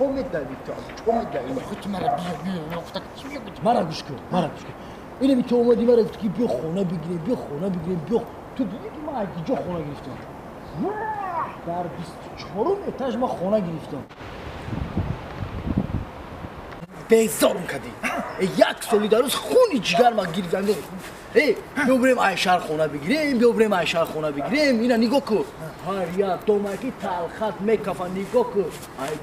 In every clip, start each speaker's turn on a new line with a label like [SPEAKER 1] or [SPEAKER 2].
[SPEAKER 1] Чо медави ту? Чо медави?
[SPEAKER 2] Охи ту мара биё, биё, гуфта чӣ мегӯӣ?
[SPEAKER 1] Мара гӯш кун, мара гӯш кун. Инами ту омадӣ мара гуфтӣ ки биё хона бигирем, биё хона бигирем, биё. Ту дидӣ ки ман аз киҷо хона гирифтам? Дар 24-ум этаж ман хона гирифтам. Безорум кардӣ. Як соли дар рӯз хуни ҷигар ма гирифтам. Э, биё бирем ай шаҳр хона бигирем, биё бирем ай шаҳр хона бигирем. Ина нигоҳ кун. Ҳар як домаки талхат мекафа, нигоҳ кун. Ай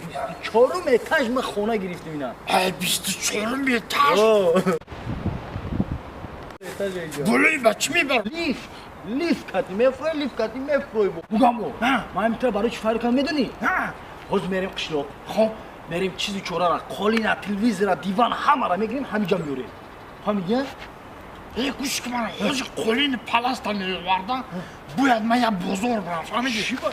[SPEAKER 1] 24-ум этаж ма хона гирифтем ина.
[SPEAKER 2] Ай 24-ум этаж? Болои ба чӣ мебар?
[SPEAKER 1] Лифт, лифт кати мефурой, лифт кати мефурой. Бугамбо. Ман ҳамин барои чӣ файр кардам медонӣ? Ҳозир мерем қишлоқ. Хоб, мерем чизу чорара, қолина, телевизора, диван ҳамара мегирем, ҳамиҷа меорем. Фаҳмидӣ?
[SPEAKER 2] Э, гӯш кун мана, ҳозир қолини паласта меоварда, бояд ман як бозор барам, фаҳмидӣ?
[SPEAKER 1] Чӣ ба?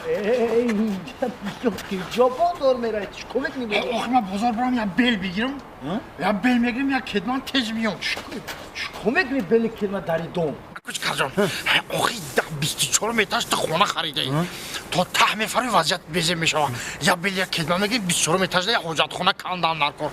[SPEAKER 1] Ҷо бозор меравӣ? Чӣ кор мекунӣ?
[SPEAKER 2] Охи ман бозор барам, як бел бигирам, як бел мегирам, як кетман, тез миём.
[SPEAKER 1] Чӣ кор мекунӣ бели кетман дари дом?
[SPEAKER 2] Кӯчкарҷон, охи 24-ум этаж ту хона харидаӣ, то таҳ мефари, вазъият безеб мешавад. Як бел, як кетман мегирем, 24-ум этажда як ҳоҷатхона кандам дар кор.